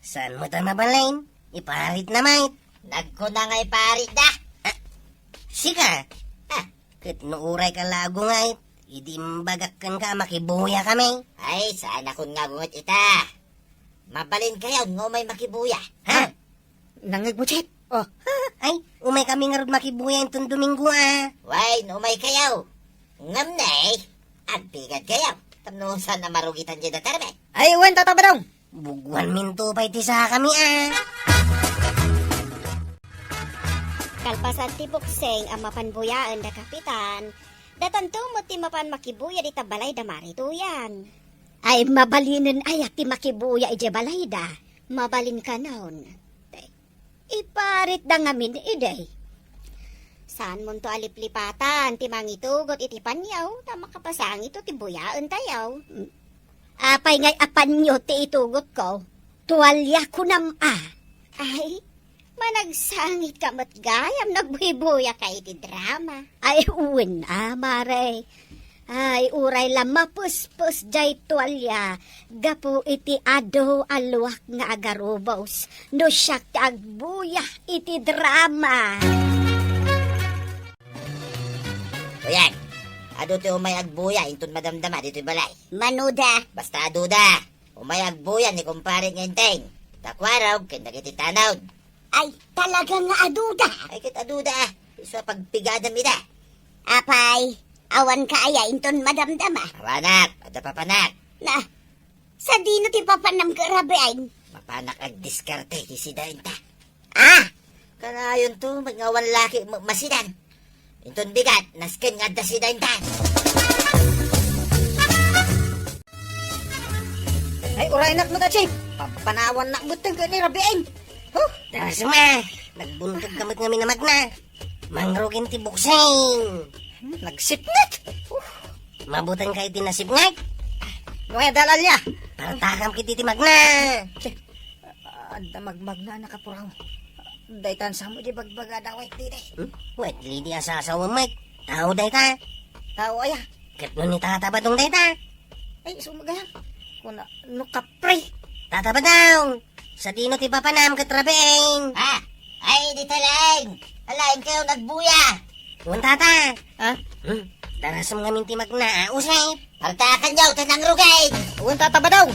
Saan met a mabalin? Iparitna met. Nagkuna nga iparitda. Ah, sika? Ah. Ket no urayka la a gungay, idi imbagak kenka a makibuyakami. Ay, saanakon nga agunget ita. Mabalinkayon nga umay makibuya. Ha? Nangngegmo, Chief? Oh. Ay, umaykami ngarud makibuya inton Domingo, a. Wen, umaykayo. Ngem ne, agpigadkayo. Tapno saan a marugitan diay datarmi. Ay, wen, Tata Badong. Buguanminto pay ti sakami, a. Kalpasan ti Buksing a mapan buyaen da Kapitan, datanto met ti mapan makibuya dita balay da Mari Tuyang. Ay, mabalinen aya ti makibuya idiay balayda? Mabalinkanon. Iparitda ngamin idi. Saanmonto a liplipatan ti mangitugot iti panyo ta makapasangitto ti buyaentayo. Apay ngay a panyo ti itugotko? Tualia kunam a. Ay, managsangitka met gayam no agbuybuya ka iti drama. Ay, wen a, Mare. Ay, uray la mapespes diay tualia gapu iti adu a luak nga agarubos no siak ti agbuya iti drama. Kuyan, adu ti umay agbuya inton madamdama ditoy balay. Manoda? Basta aduda. Umay agbuya ni kumpare nga Enteng. Takuarog ken dagiti tanod. Ay, talaga nga aduda. Ay, ket aduda, a. Isu a pagpigadam ida. Apay, awanka aya inton madamdama? Awanak, adda papanak. Na, sadino ti papanam ket rabiin? Mapanak agdiskarte iti sidaenta. Ah! Kanayonto, met nga awan laki ma-, masidan. Inton bigat, nasken nga adda sidaenta. Ay, uraynak met a, Chief. Pampanawannak metten ken ni rabiin. Huh! Darasem a, nagbuntogka met ngamin a magna. Mangrugin ti Buksing. Hmm, nagsipnget. Huh. Mabutanka iti nasipnget. No kaya dalalya. Partakam ket iti magna. Adda magmagna a nakapuraw. Daytan samo di bagbaga da White Lady. Hmm? White Lady a sasawa met. Tao dayta. Tao aya? Ket no ni Tata Badong dayta? Ay, sumagayan. Kuna, no kapre. Tata Badong! Sadino ti papanam ket rabiin? Ah! Ay, di talaeng! Alaen kayo nagbuya! Wen, Tata! Ha? Hmm? Darasem ngamin ti magna, a, Usay? Partakan yaw, tanang rugay! Wen, Tata Badong!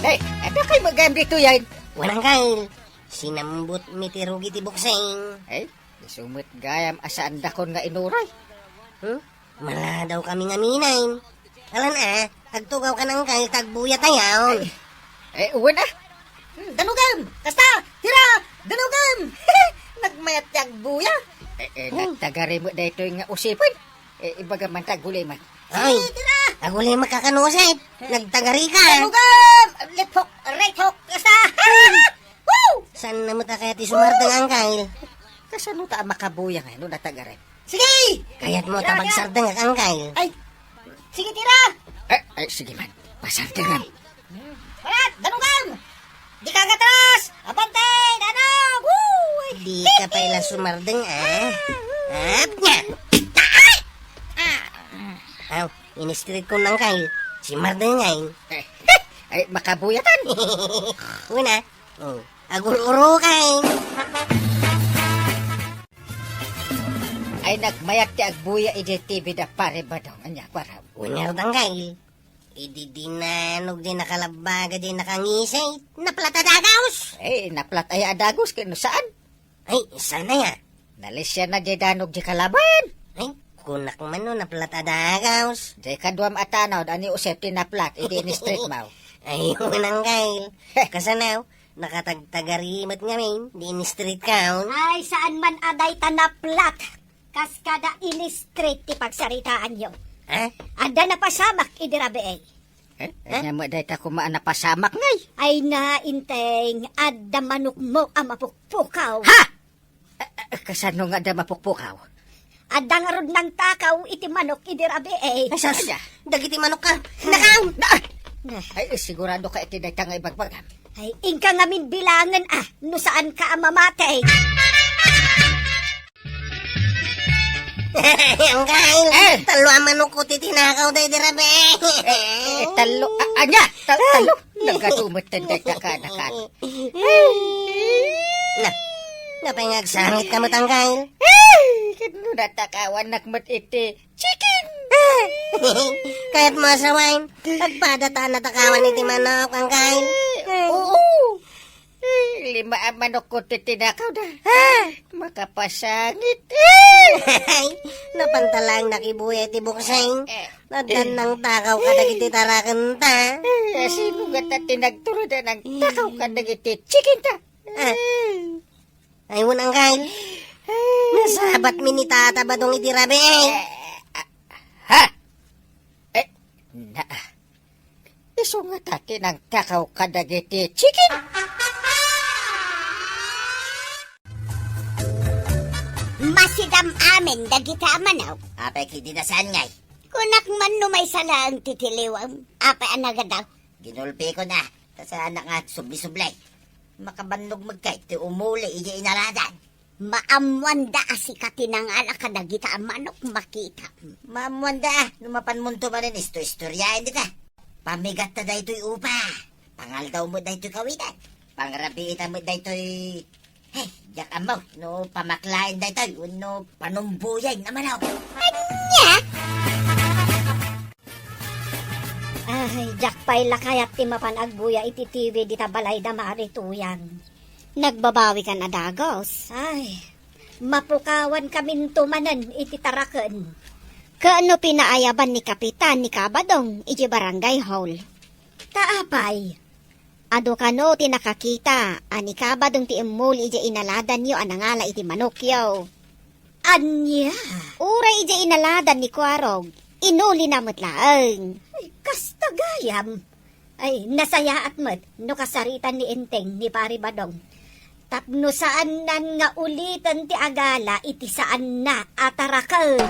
Nay, adda kay magayam ditoy? Wen, Angkel. Sinambot mi ti rugi ti Buksing. Ay, isu met gayam a saandakon nga inuray. Hmm? Maladaw kami ngamin. Alan a, agtugawkan, Angkel, ta agbuya tayon. Ay, eh, wen a. Hmm, danugem! Kasta! Tira! Danugem! Nagmayat ti agbuya. Eh, eh, hmm. Nagtagari met daytoy nga usipen. Eh, ibaga man ta agulimek. Ay, sige, tira! Agulimek ka kano, Sep? Nagtagari ka. Danugem! Left hook, right hook, kasta! Woo! Saan na met a kaya ti sumardeng, Angkel? Kasano ta a makabuya nga no natagari? Sige! Kayat mo ta pagsardengak, Angkel? Ay, sige, tira! Eh, ay, sige man. Pasardengam. Parat, danugam! Di ka ngatras! Abante, danug! Woo! Di ka pay la sumardeng, a. Apnya! Aw, in-straight ko nang kay. Simardeng ngay. Eh, ay, makabuyatan. Una, oh, agur-urukan. Ay, nagmayat ti agbuya idi T V da Pare Badong. Ania, kuarab? Unyar danggay. Idi dinanog di nakalabbaga di nakangisay, naplat a dagaws. Eh, naplat aya a dagaws, ken no saan? Ay, saan aya? Nalisian na di danog di kalaban. Ay, kunak man no, naplat a dagaws. Di kaduam a tanaw, da ni Josep ti naplat, idi in-straight maw. Ay, unang kail. Kasanaw, nakatagtagari met ngamin, di in-straight kaon. Ay, saan man a dayta naplat. Kas kada in-straight ti pagsaritaanyo. Ha? Adda napasamak idi rabii. Eh? Eh? Ania met dayta koma a napasamak ngay? Ay na, Inteng, adda manokmo a mapukpukaw. Ha? Eh, eh, kasano nga adda mapukpukaw? Adda ngarud nangtakaw iti manok idi rabii. Ay, sus! Ada. Dagiti manok ka. Nakaw! Na! Ay, sigurado ka iti dayta nga ibagbagam. Ay, inka ngamin bilangen, ah, no saanka a mamati. Anggail, eh, tallo a manokko ti tinakaw daydi rabii. Eh, eh, tallo, a-, ania? Tal-, tallo? Nagadu met dayta kaanakan. Na, napay nga agsangitka met, Anggail? Eh, ket no natakawannak met iti chicken. Kayatmo a sawen, agpadata a natakawan iti manok, Anggail? Eh, oo. Eh, lima a manokko ti tinakawda. Ha? Makapasangit. Eh! Ay, napanta laeng nakibuya iti buksing. Eh. Addan nangtakaw kadagiti tarakenta. Eh, sino ngata ti nagturod a nangtakaw kadagiti chickenta? Ah. Ay, wen, Anggail. Nasabatmi ni Tata Badong iti rabii. Eh, ah, ha? Eh, na, isu ngata ti nangtakaw kadagiti chicken? Masidam amin dagita a manok. Apay, kidi na saan ngay? Kunak man no maysa laeng ti tiliwem. Apay a nagadaw? Ginulpikon a, ta saanak nga subli-subli. Makabannog met kay ti umuli idiay inaladan. Maammoanda a sika ti nangala kadagita a manok makita. Maammoanda a, no mapanmonto manen isto-istoriaen dita. Pamigatta daytoy upa. Pangaldaw met daytoy kawitan. Pangrabiita met daytoy, hey, diak ammo, no pamaklaen daytoy, wenno panumboyen a manok. Ania? Ay, diak pay la kayat ti mapan agbuya iti T V dita balayda, Mari Tuyang. Nagbabawikan a dagus. Ay, mapukawankaminto manen iti taraken. Ket no pinaayaban ni Kapitan ni Kabadong iti barangay hall. Ta apay? Adu kano ti nakakita a ni Kabadong ti immuli idiay inaladanyo a nangala iti manokyo. Ania? Uray idiay inaladan ni Kuarog, inulina met laeng. Ay, kasta gayam. Ay, nasayaat met no kasaritan ni Enteng ni Pari Badong. Tapno saannan nga uliten ti agala iti saanna a taraken.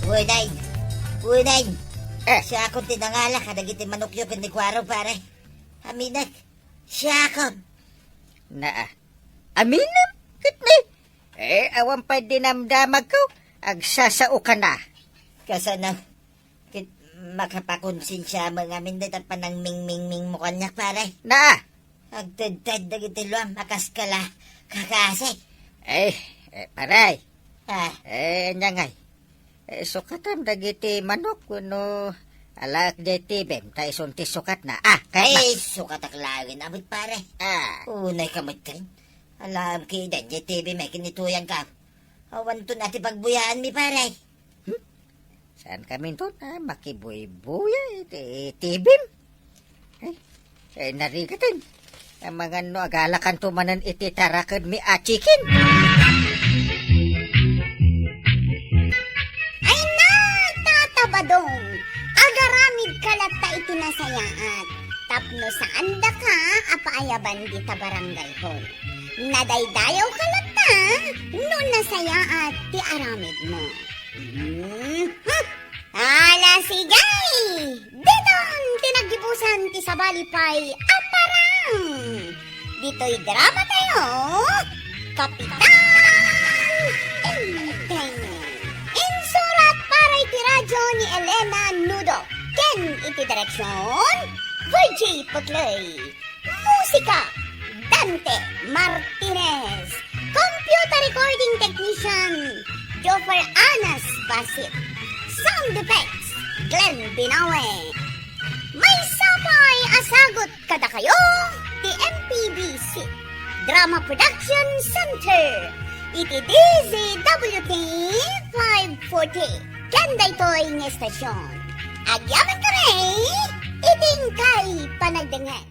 Uy, Nay! Uy, Nay! Eh. Siakon ti nangala kadagiti manokyo ken ni Kuarog, pare. Aminek. Siakon. Naa. Aminem? Ket ni? Eh, awan pay dinamdamagko. Agsasaokan a. Kasano? Ket makapakonsensia met ngamin dayta panangmingmingmingmo kaniak, pare. Naa. Agtedted dagiti luam a kas kala kakasi. Eh, eh, pare. Ah. Eh, ania ngay? Eh, sukatam dagiti manok wenno alaek diay T V-m, ta isun ti sukatna. Ah, kayatna. Eh, sukatak laeng a met, pare. Ah. Unay ka met ken. Alaem kiden diay T V-m ken ni Tuyang ka. Awanto na ti pagbuyaanmi, pare. Hmm? Saankaminto a makibuybuya iti T V-m? Eh, eh, narigaten. Amangan no agalakanto manen iti tarakenmi a chicken. Ay na, Tata Badong! Agaramidka latta iti nasayaat. Tapno saandaka a paayaban dita barangay hall. Nadaydayawka latta no nasayaat ti aramidmo. Mhm. Ala, sige! Diton ti naggibusan ti sabali pay a parang! Ditoy drama tayo, Kapitan Enteng. Insurat para iti radyo ni Elena Nudo. Ken iti direksyon, Virgie Putley. Musika, Dante Martinez. Computer recording technician, Joffer Anas Basit. Sound effects, Glenn Binawe. Maysa pay a sagut kadakayo ti M P B C Drama Production Center iti D Z W T five forty. Ken daytoy nga estasyon. Agyamankami iti inkay panagdengngeg.